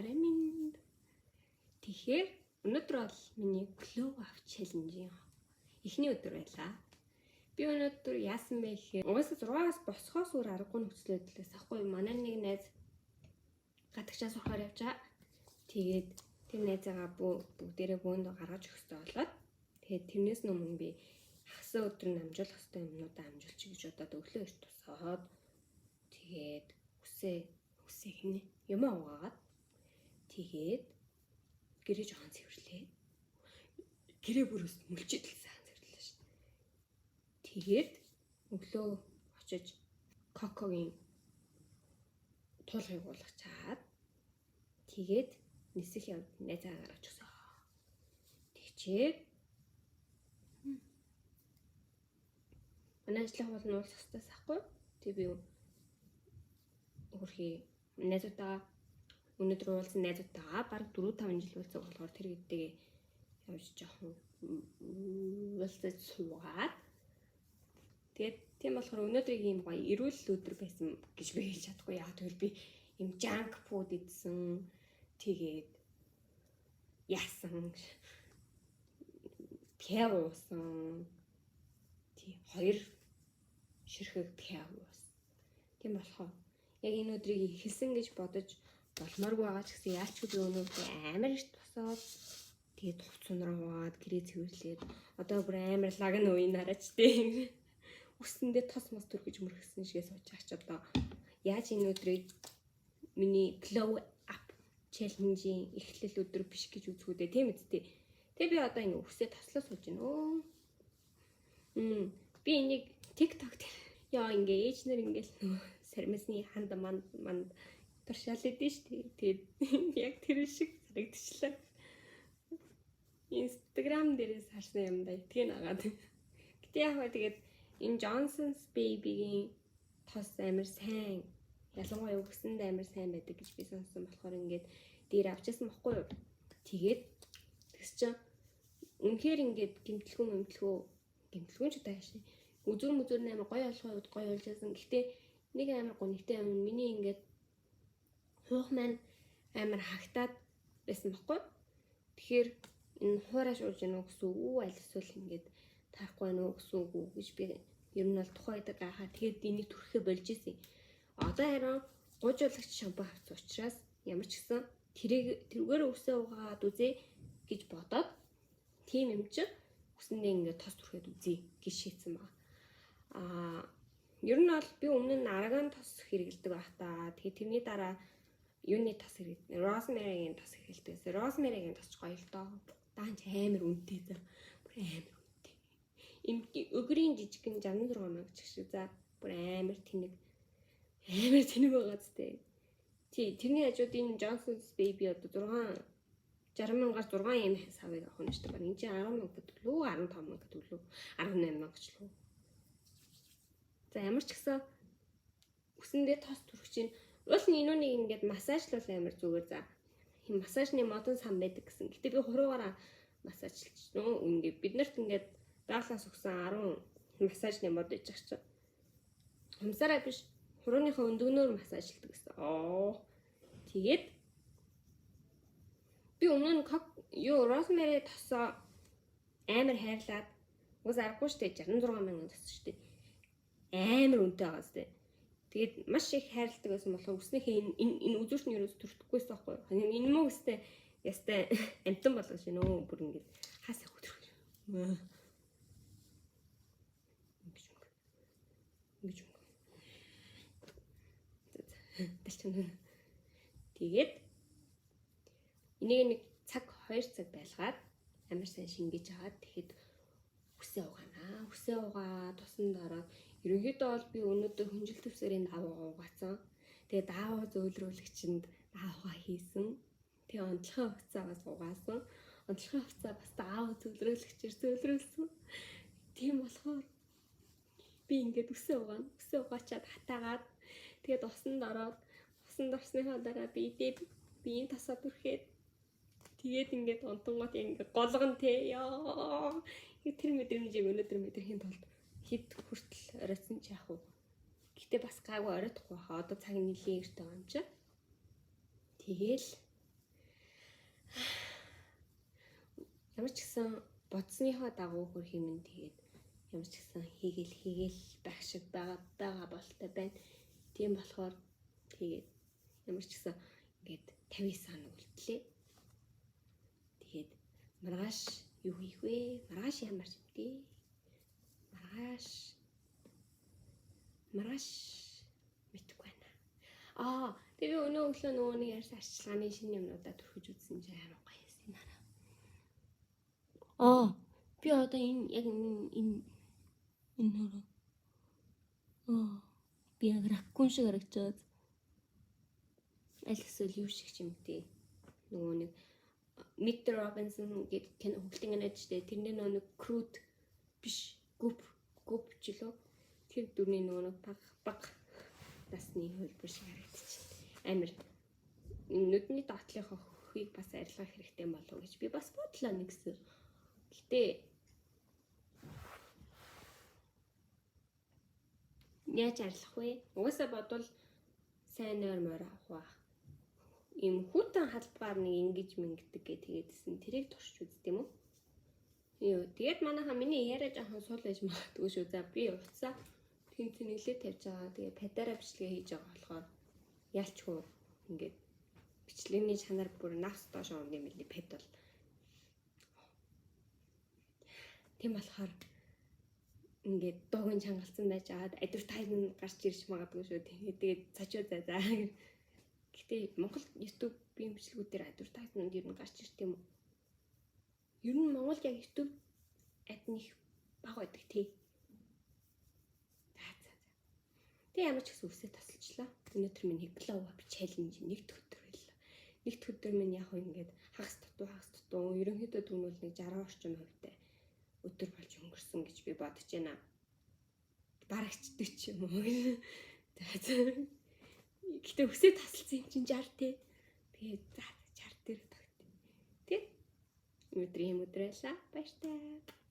Орой минь. Тэгэхээр өнөөдөр бол миний glow up challenge-ийн эхний өдөр байлаа. Би өнөөдөр яасан бэ гэхээр угаасаа 6-аас босхоос өөр аргагүй нөхцөл байдлаас ахгүй, манай нэг найз гадагшаа сурахаар явж байгаа. Тэгээд тэр найзаагаа бүгдээрээ бөөндөө гаргаж өгөх хэрэгтэй болоод, тэгээд тэрнээс өмнө би хагас өдөр нь амжуулах хэрэгтэй юмнуудаа амжуулчих гэж бодоод өглөө эрт босоод, тэгээд үсээ үсээ хинэ юмаа угаагаад, тэгээд гэрээ жоохон цэвэрлээ. Гэрээ бүрөөс мөлчид л сайн цэвэрлээ шүү. Тэгээд өглөө очиж Кокогийн туулгыг уулгачаад, тэгээд нисэх яв найзаа гаргаж өгсөн. Тэгчээд манай ажлын хоол нь уулзах хэрэгтэй байхгүй. Тэг би хөрхий найзуудтайгаа, өнөөдөр уулзсан найзуудтайгаа бараг 4 5 жил уулзах болохоор тэр гэдгээ явж жоохон уулзаж суугаад, тэгээд тийм болохоор өнөөдрийг ийм гоё эрүүл өдөр байсан гэж би хэлж чадахгүй. Яг тэгвэл би ийм junk food идсэн. Тэгээд яасан, пиво уусан. Тий, хоёр ширхэг пиво уусан. Тийм болохоор яг энэ өдрийг эхэлсэн гэж бодож болмооргүй байгаа ч гэсэн яалч би өнөөдөр амар эрт босоод, тэгээд хувц сунраа хуваад, гэрээ цэвэрлээд, одоо бүр амар лагн үе нараач тий. Үсэндээ тос мос түрхэж мөргсөн шигээ сууж байгаа ч одоо яаж энэ өдрийг миний glow up challenge-ийн эхлэл өдөр биш гэж үзэх үү, тийм үсттэй. Тэгээ би одоо ингэ үсээ тослоо сууж байна өө. Би энийг TikTok дээр яа ингээ ээж нар ингээл нөгөө сармисны ханд манд манд туршаал идэв шүү дээ. Тэгээд яг тэр шиг санагдчихлаа. Instagram дээрээс харсан юм да итгэн агаад. Гэтэ яг хаа тэгээд энэ Johnson's Baby-гийн тос амар сайн, ялангуяа үгсэнд амар сайн байдаг гэж би сонссон болохоор ингээд дээр авчихсан бохгүй юу. Тэгээд тэгс чинь үнэхээр ингээд гимтлгүү мэмтлгүү гимтлгүү ч удаа яашаа. Үзүр мүзүр нь амар гоё болохын хувьд гоё болж байсан. Гэтэ нэг амар гонигтай юм, миний ингээд хуух маань амар хагтаад байсан бохгүй. Тэгэхээр энэ хуурай шууж гинүү гэсэн үг үү, аль эсвэл ингээд таарахгүй байна уу гэсэн үг үү гэж би ер нь бол тухайн үед гайхаа, тэгээд энийг түрхэхэ болж исэн. Одоо харин гуйжуулагч шампунь авсан учраас ямар ч гэсэн тэрийг тэрүүгээр үсээ угаагаад үзье гэж бодоод, тийм юм чи үсэндээ ингээд тос түрхэд үзье гэж шийдсэн байна. Аа, ер нь бол би өмнө нь арган тос хэрэгэлдэг байх та. Тэгээд тэрний дараа юуны тос хэрэглэдэг? Rosemary-гийн тос хэрэглэдэг. Rosemary-гийн тос ч гоё л доо. Даанч амар үнэтэй за. Бүр амар үнэтэй. Им өгрийн жижигэн 66 мянга ч шиг за. Бүр амар тэнэг. Амар тэнэг байгаа зү. Тий, тэрний хажууд энэ Johnson's Baby одоо 6 60 мянгаар 6 юм савыг авах нь шүү дээ. Энэ чинь 10 мянга гэдэг лүү, 15 мянга гэдэг лүү, 18 мянга ч лүү. За, ямар ч гэсэн үсэндээ тос түрхэж чинь уул нь энүүнийг ингээд массажлуул амар зүгээр за. Массажны модон сан байдаг гэсэн. Гэтэ би хуруугаараа массажлж нөө ингээд бид нарт ингээд байглаас өгсөн 10 массажны мод байж байгаа чинь. Хумсаараа биш, хурууныхаа өндөгнөөр массажлдаг гэсэн. Оо. Тэгээд би өмнө нь кок юу rosemary тосоо амар хайрлаад уус аргагүй штэ, 66 мянган тос штэ. Амар үнэтэй байгаа штэ. Тэгээд маш их хайрладаг байсан болохоор үснийхээ энэ энэ үзүүрт нь ерөөс төртөхгүйсэн байхгүй юу. Энэ мөн өстэй ястай амтан болгож байна өө, бүр ингээд хаасаа хөтрөх. Ингэж ингэж ингэж. Дэлчэн. Тэгээд энийг нэг цаг 2 цаг байлгаад амар сайн шингээж аваад, тэгэхэд үсээ угаанаа. Үсээ угаад тусанд ороод ерөнхийдөө бол би өнөөдөр хүнжил төвсөрийн давуугаа угаацсан. Тэгээ даавуу зөөлрүүлэгчэнд даавуугаа хийсэн. Тэгээ онцлогын хувцас бас угаасан. Онцлогын хувцас бас даавуу зөөлрүүлэгчээр зөөлрүүлсэн. Тийм болохоор би ингээд үсээ угаана. Үсээ угаачаад хатаагаад, тэгээд усанд ороод, усанд орсныхоо дараа би дээд биеийн тасаа түрхээд, тэгээд ингээд унтангууд ингээд голгон те ёо. Тэр мэдрэмжийг өнөөдөр мэдрэхийн тулд хэд хүртэл оройтсан ч яах вэ? Гэтэ бас гайгүй оройтхгүй хаа. Одоо цаг нэлийн эрт байгаа юм чи. Тэгээл Ямар ч гэсэн бодсныхоо дагуу хөрх юм тэгээд ямар ч гэсэн хийгээл байх шиг байгаа болтой байна. Тийм болохоор тэгээд ямар ч гэсэн ингээд 59 хоног үлдлээ. Тэгээд маргааш юу хийх вэ? Маргааш ямар юм бэ? Маргааш мэдэхгүй байна. Тэгээ би өнөө өглөө нөгөө нэг ярьсан арчилгааны шинэ юмнуудаа түрхэж үзсэн чинь амар гоё юм нараа. Би одоо энэ яг энэ энэ нөрөө. Би яг раккун шиг харагдчихад. Аль эсвэл юу шиг ч юм бэ? Нөгөө нэг Meet the Robinson гэдэг кино хөгжлийн кинод ч дээ. Тэрний нөгөө нэг Крут биш, Гүп ч лөө. Тэр дүрний нөгөө нэг баг насны хөлбөр шиг харагдчих. Амар нүдний доотлынхоо хөхийг бас арилгах хэрэгтэй болов гэж би бас бодлоо нэгсэн. Гэтэ яаж арилгах вэ? Угаасаа бодвол сайн нойр морь авах бах. Ийм хүтэн халбаар нэг ингэж мингдэг гэ тэгээдсэн. Тэрийг туршиж үзт юм уу? Юу, тэгээд манайхаа миний яриа жоохон сул байж магадгүй шүү. За би уцаа тэн тэнэглээ тавьж байгаа. Тэгээд падаараа бичлэгээ хийж байгаа болохоор ялчгүй ингээд бичлэгний чанар бүр навс доош орно юм билий пад бол. Тийм болохоор ингээд дууг нь чангалсан байж аваад advertisement гарч ирж магадгүй шүү. Тэгээд цочоо за. Гэтэ Монгол YouTube-ийн бичлэгүүдээр advertisement ер нь гарч ирт юм уу? Ер нь Монголд яг YouTube ad нь их бага байдаг тий. За. Тэг ямар ч гэсэн үсээ тасалчлаа. Өнөөдөр миний glow up challenge нэг дэх өдөр байлаа. Нэг дэх өдөр минь яг ингээд хагас дутуу ерөнхийдөө дүгнвэл нэг 60 орчим хувьтай өдөр болж өнгөрсөн гэж би бодож байна. Барагч 40 юм уу. За. Гэтэ үсээ тасалсан юм чинь 60 тий. Тэгээд за 60 дээр тогт. Тий. Өнөөдөр ийм өдөр байлаа. Баяртай.